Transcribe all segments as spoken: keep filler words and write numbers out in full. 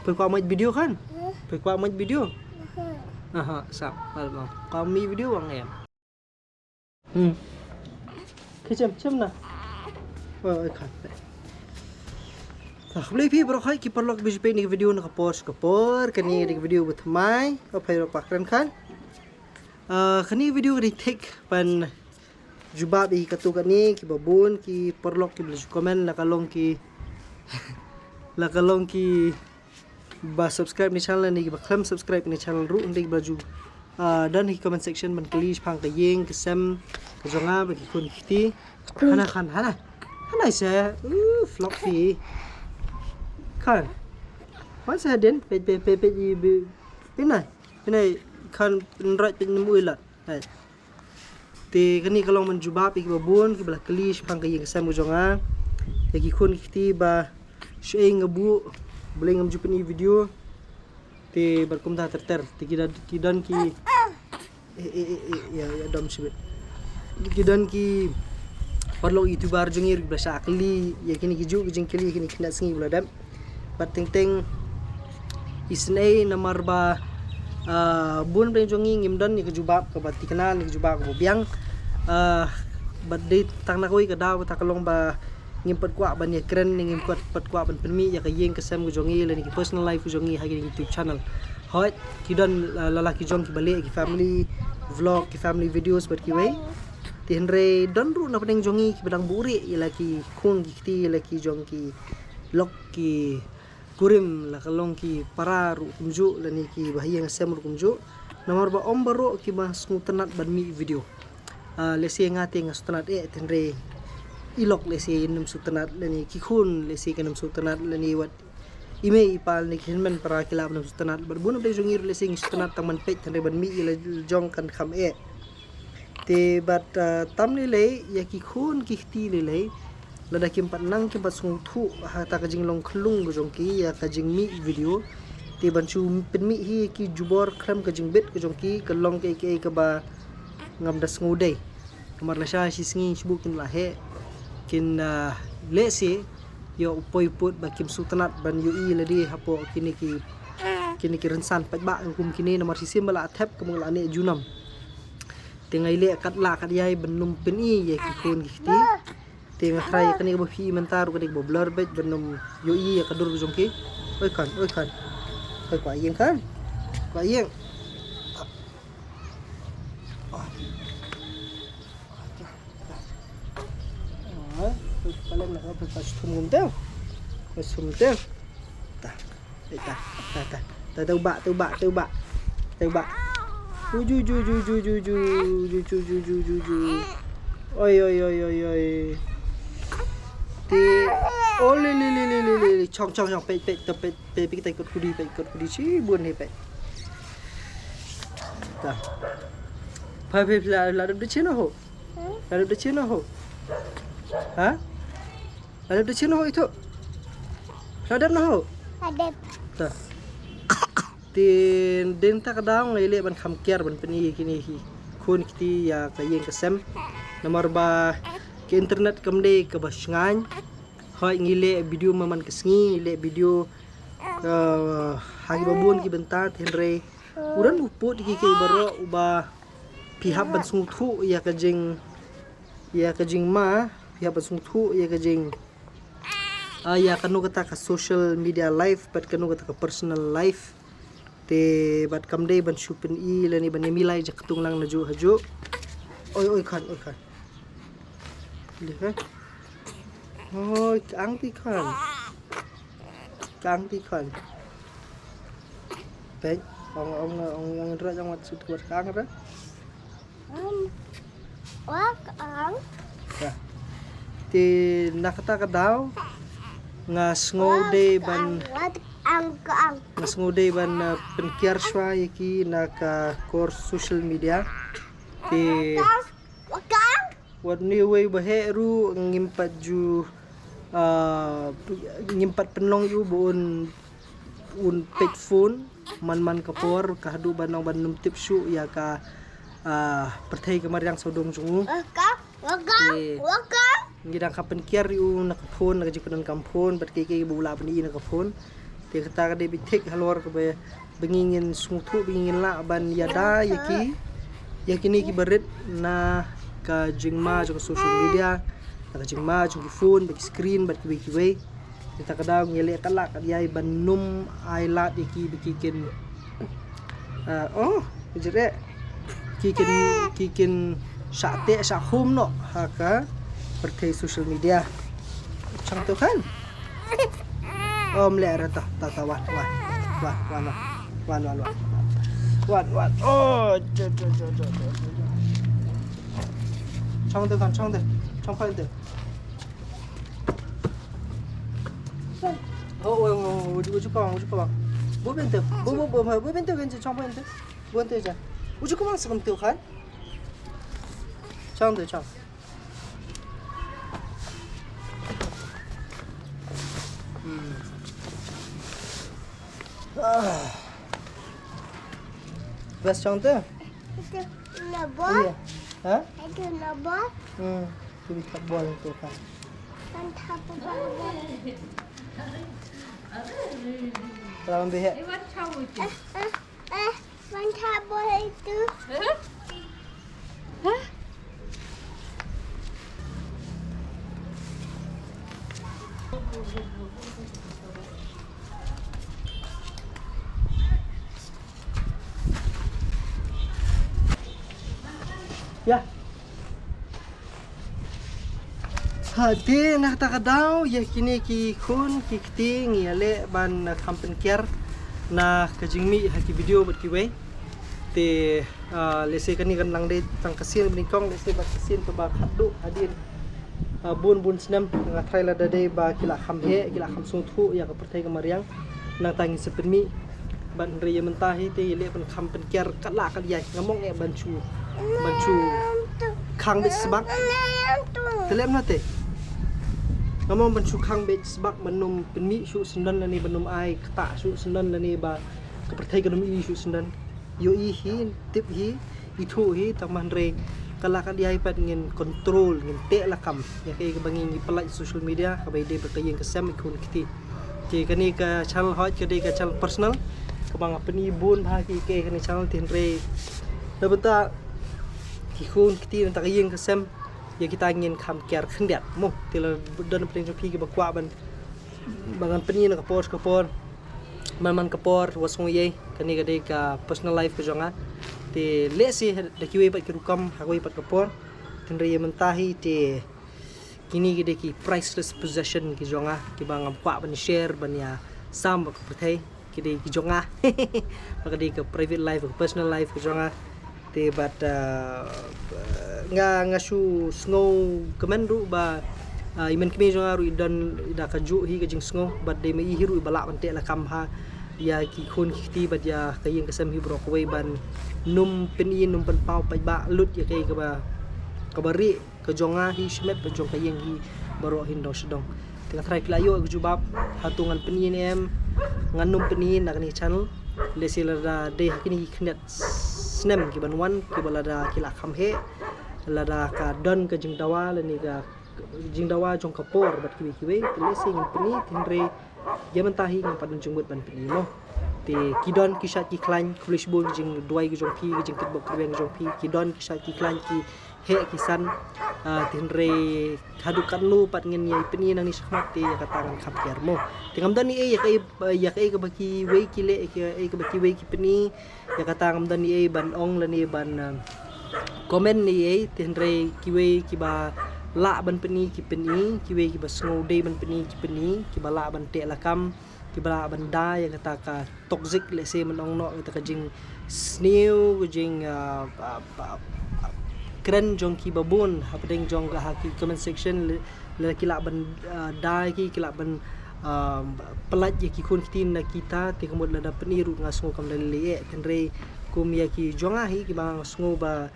Phi kwah mih video kan? Phi kwah mih video? Aha, sa. Kwah mih video wan em. Hmm. Ki chem chem na. Oi oi kan. Khublei phi baroh hi ki paralok ba ju peit ïa kane ka video na ka por sha ka por, kane ka dei ka video ba thymmai. Oi phi baroh kren kan. Ah, kane ka video ka dei thik ban jubab ïa katto katne kiba bun ki paralok kiba la ju comment la ka long ki la ka long ki ba subscribe ïa kane ka channel ne kiba khlem subscribe ïa kane ka channel ruh, hynrei kiba la ju, ah, don ha ki comment section ban kylli shaphang ka ïing ka sem ka jong nga bad ki khun ki kti. Hana kan, hana. Hana se, uh, vlog phi. Kan. Wan sa den, peit peit peit peit i bi. Pynai, pynai kan nrot peit nym ui lat. Hai. Te kane ka long ban jubab ïa kiba bun kiba la kylli shaphang ka ïing ka sem ka jong nga. Ïa ki khun ki kti ba shu ïeng nga buh, balei ngam ju pyn-i video. Te bad kumta ter ter. Te ki don, ki don ki, eh, eh, eh, eh, ïa, ïa dom shibit. Ki don ki paralok YouTuber jong ngi ruh kiba la shah kylli ïa kine ki juh ki jingkylli ïa kine ki khynnah sngi ba la dep. Bad teng teng isynei namar ba, ah, bun ba jong ngi ngim don ïa ka jubab kaba thikna ne ka jubab kaba biang. Ah, bad dei tang na kawei ka daw kata ka long ba ngim pat kwah ban ïakren ne ngim pat, pat kwah ban pynmih ïa ka ïing ka sem ka jong ngi lane ki personal life ka jong ngi ha ki YouTube channel. Hooid, ki don, ah, la la ki jong kiba leh ki family vlog, ki family videos bad kiwei. Te hynrei don ruh na pdeng jong ngi kiba dang buhrieh ïa la ki khun ki kti ïa la ki jong ki lok ki kurim la ka long ki para ruh kumjuh lane kiba ha ïing sem ruh kumjuh. Namar ba ym baroh kiba sngewtynnat ban mih video. Ah, lehse nga te nga sngewtynnat eh, te hynrei i lok lehse ym sngewtynnat lane ki khun lehse kim sngewtynnat lane wat i mei i pa lane ki hynmen para ki lah ban sngewtynnat. Bad bun na pdeng jong ngi ruh lehse ngi sngewtynnat tang ban peit, te hynrei ban mih ïa la jong kan kham eh. Te bad, ah, tam lei lei ïa ki khun ki kti lei lei, lada kim pat nang kim pat sngewthuh ha kata ka jinglong khyllung ka jong ki ïa ka jingmih video. Te ban shu pynmih hi ki jubor khlem ka jingbit ka jong ki ka long kaei kaei kaba ngam da sngewdei. Namar lashai shi sngi shibun kin la heh, kin, ah, lehse ïoh u poi u pud ba kim sngewtynnat ban ïohi lade hapoh kine ki, kine ki rynsan paidbah kum kine, namar shisien ba la thep ka mut la neh junom. Te nga ïaleh kat lah kat ïai ban ym pyn-i ïa ki khun ki kti. Te nga try ïa kane kaba phi i mynta ruh, kane kaba blur beit ban ym ïohi ïa ka dur ka jong ki. Oi kan, oi kan. Oi, kwah ïeng kan. Kwah ïeng. Oi, oi, palem na ka, oi, ka sum te. Ka sum te. Ta. Eh, ta, ta, ta, ta, ta, ta, ubah, ta, ubah, ta, ubah. Ta, ubah. Ju, ju, ju. Oi, oi, oi, oi, oi. Te, oh, li, li, li. Chong, chong, chong, peit, peit, ta, peit, peit, peit, ta, kot kudi, peit, kot kudi, shibun hi, peit. Ta. Pha, pha, pha, la, la, dep da chin ho. La, dep da chin ho. Ha? La dep da chin ho itu. La dep na ho. La dep. Ta. Te dei na kata ka daw nga ïaleh ban kham kiar ban pyn-i ïa kine ki khun kti ïa ka ïing ka sem. Namar ba ka internet kam dei kaba shngaiñ. Hooid ngi leh video man man ka sngi, ngi leh video, eh, ha kiba bun ki bynta, te hynrei u don u pud ïa kiei kiei baroh uba phi hap ban sngewthuh ïa ka jing, ïa ka jingma, phi hap ban sngewthuh ïa ka jing, ah, ïa kano kata ka social media life bad kano kata ka personal life. Te bad kam dei ban shu pyn-i lane ban ïamilai jaktung lang najuh hajuh. Oi, oi, kan, oi, kan. Dei, kan? Oi, ka ang ti, kan. Ka ang ti, kan. Peit, ong, ong, ong, ong, rat, ong, wat sut, wat ka ang, rat. Um, wak ang. Ya. Te na kata ka daw nga sngew dei ban, wak ang, wak ang. Nga sngew dei ban, uh, pynkiar shuwa ïa ki na ka kor social media. Te wak ang, wak ang. Wat ne wei ba heh ruh ngim pat ju, ah, ngim pat pynlong ïa u ba un, un peit phone man man ka por, ka haduh ban ong ban ym tip shuh ïa ka, ah, pyrthei ka mariang sawdong jong u. Waka, waka, waka. Ngi dang kham pynkiar ïa u na ka phone, na ka jingpyndonkam phone bad kiei kiei ba u lah ban ïohi na ka phone. Te kata ka dei beit thik halor kaba ba ngi ngin sngewthuh, ba ngi ngin lah ban ïada ïa ki, ïa kine kiba rit na ka jingma jong ka social media, na ka jingma jong ki phone, bad ki screen, bad kiwei kiwei. Te kata ka daw ngi leh kat lah kat jai ban nym ai lad ïa ki ba ki kin, ah, oh, ka jreh. Ki kin, ki kin shah teh shah khum noh ha ka pyrthei social media. Chang tu kan? Om leh ra ta, ta, ta, wan, wan. Wan, wan, wan. Wan, wan, wan. Wan, wan. Oh, jo, jo, jo, jo, jo, jo. Chang tu kan, chang tu. Chang pha tu. Oh, oh, oh, uju, uju kawang, uju kawang. Bu ben tu. Bu, bu, bu, bu ben tu kan chang pha tu. Bu ben tu ja. Uju kawang sa kam tu kan. Chang tu, chang. Hmm. Ah. Bas chang tu? Itu na bol. Iya. Ha? Itu na bol. Hmm. Tu bit bol tu kan. Kan tha bol. Dalam bihe. Eh, eh, eh, kan tha bol itu. Ya. Ha, te na kata ka daw, ïa kine ki khun ki kti ngi ïaleh ban, uh, kham pynker na ka jingmih ha ki video bad kiwei. Te, uh, lehse kane kan nang dei tang ka sien banyngkong, lehse bad ka sien kaba khatduh hadien, uh, bun bun snem, nga tharai lada dei ba ki la kham heh, ki la kham sngewthuh ïa ka pyrthei ka mariang. Nangta ngin sa pynmih. Bad hynrei ïa mynta hi te ïaleh ban kham pynker kat lah kat ïai. Nga mong eh ban shu, ban shu khang beit sbak. Te leh na te. Nga mong ban shu khang beit sbak ban nym pynmih shuh syndon lane ban nym ai ktah shuh syndon lane ba ka pyrthei kan nym ïohi shuh syndon. Ïohi hi, tip hi, ithuh hi, tang ba hynrei kat lah kat ïai pat ngin control, ngin teh lakam ïa kaei kaba ngi, ngi pynlait social media, kaba ïadei bad ka ïing ka sem, ki khun ki kti. Te kane ka channel hooid ka dei ka channel personal kaba nga pyni bun bha ki, kaei kane channel, te hynrei na bynta ki khun ki kti, na bynta ka ïing ka sem, ïa kita ngin kham kiar khyndiat mo. Te lada don pdeng jong phi kiba kwah ban, ba ngan pyni na ka por sha ka por, man man ka por, wat sngew ei ei, kane ka dei ka personal life ka jong nga. Te lehse da kiwei pat ki rukom ha kawei pat ka por. Te hynrei ïa mynta hi te kine ki dei ki priceless possession ki jong nga, kiba ngam kwah ban share, ban ïa sam bad ka pyrthei. Ki dei ki jong nga. Ba ka dei ka private life, ka personal life ka jong nga. Te bad, uh, nga, nga shu sngewkmen ruh ba, uh, i mei i kmie jong nga ruh i don da kajuh hi ka jingsngew, bad dei ma i hi ruh iba lah ban teh lakam ha ïa ki khun ki kti bad ïa ka ïing ka sem hi baroh kawei ban nym pyni, nym pynpaw paidbah lut ïa kaei kaba, kaba rieh ka jong nga hi shimet bad jong ka ïing hi baroh hi dong sha dong. Te nga tharai phi la ïoh ka jubab, hato ngan pyni ne em, ngan nym pyni na kane ka channel. Lehse lada dei ha kine ki khyndiat snem kiban wan, kiba lada ki la kham heh, lada ka don ka jingdawa lane ka jingdawa jong ka por bad kiwei kiwei, te lehse ngin pyni, te hynrei ïa mynta hi ngam pat don jingmut ban pyni mo. Te ki don ki shait ki khlaiñ, khublei shibun ki jingduwai ki jong phi, ki jingkitbok kyrwiang ki jong phi, ki don ki shait ki khlaiñ, ki heh ki san, ah, te hynrei haduh katno pat ngin ïa pyni nangne shakhmat, te ïa kata ngan kham kiar mo. Te ngam don ei ei ïa kaei, ïa kaei kaba kiwei ki leh, ïa kaei kaba kiwei ki pyni, ïa kata ngam don ei ei ban ong lane ban, ah, comment ei ei, te hynrei kiwei kiba lah ban pyni ki pyni, kiwei kiba sngew dei ban pyni ki pyni, kiba lah ban teh lakam, kiba lah ban da ïa kata ka toxic, lehse, ban ong noh, kata ka jingsniew, ka jing, ah, ah, ah, ah, kren jong kiba bun hapdeng jong ka, ha ki comment section, lada ki lah ban, ah, da ïa ki, ki lah ban, ah, pyllait ïa ki khun ki kti na kita, te ka mut lada pyni ruh nga sngew kam da lei lei eh, hynrei kum ïa ki jong nga hi kiba nga sngew ba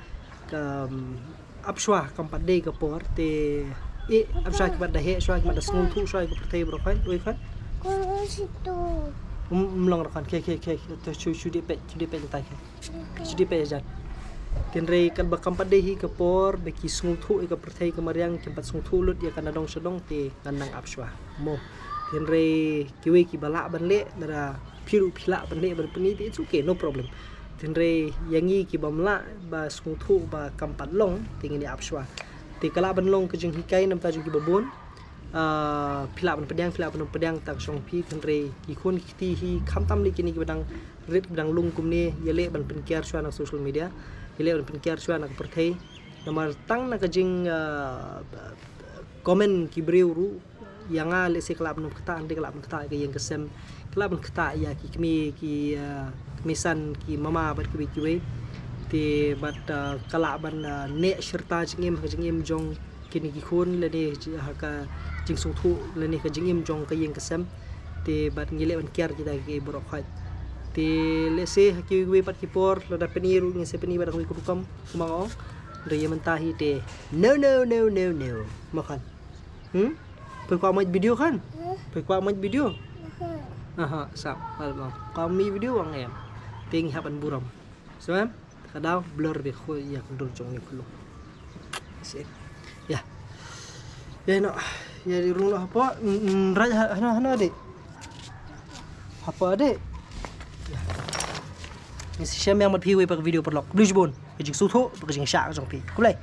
ka, um, ap shuwa kam pat dei ka por, te i ap shuwa ki pat da heh shuwa, ki pat da sngewthuh shuwa ïa ka pyrthei baroh khoit, oi khoit. Kung situ. Um, um long ra khoit, ke, ke, ke, to shu, shu dih peit, shu dih peit tai ke. Shu dih peit jan. Te hynrei katba kam pat dei hi ka por ba ki sngewthuh ïa ka pyrthei ka mariang, kim pat sngewthuh lut ïa ka na dong sha dong, te ngan nang ap shuwa mo. Hynrei kiwei kiba lah ban leh, lada phi ruh phi lah ban leh ban pyni te it's okay, no problem. Hynrei ïa ngi ki bym lah ba sngewthuh ba kam pat long, te ngin ïa ap shuwa. Te ka lah ban long ka jinghikai namar ta jong kiba bun. Ah, phi lah ban pdiang, phi lah ban pdiang tang shong phi, hynrei ki khun ki kti hi khamtam lei kine kiba dang rit, kiba dang lung kumne, ïaleh ban pynkiar shuwa na social media, ïaleh ban pynkiar shuwa na ka pyrthei. Namar tang na ka jing, ah, comment ki briew ruh ïa nga, lehse ka lah ban ktah, hynrei ka lah ban ktah ka ïing ka sem, ka lah ban ktah ïa ki kmie, ki, ah, kmie san, ki mama bad kiwei kiwei. Te bad, ah, ka lah ban, ah, neh shirta jingim ha ka jingim jong kine ki khun, lane ha ka jingsngewthuh lane ka jingim jong ka ïing ka sem. Te bad ngi leh ban kiar kita ki baroh khoit. Te lehse ha kiwei pat ki por lada pyni ruh ngin sa pyni ba dang wei ka rukom kumba nga ong. Hynrei ïa mynta hi te no, no, no, no, no. Mo khan. Hmm? Phi kwah moj video khan? Phi kwah moj video? Aha, sa. Kwah moj video ong em. Te ngi hap ban burom. Sa em? Ka daw blur beit ïa ka dur jong ngi khlung. Ïa. Ïa no. Ïa di rung no hapoh. Right, hano, hano ade. Hapoh ade. Ïa. Ngi sa shem ïa mot phi wei pat ka video paralok. Khublei shibun. Ka jingsngewthuh, ka jingshah ka jong phi. Khublei.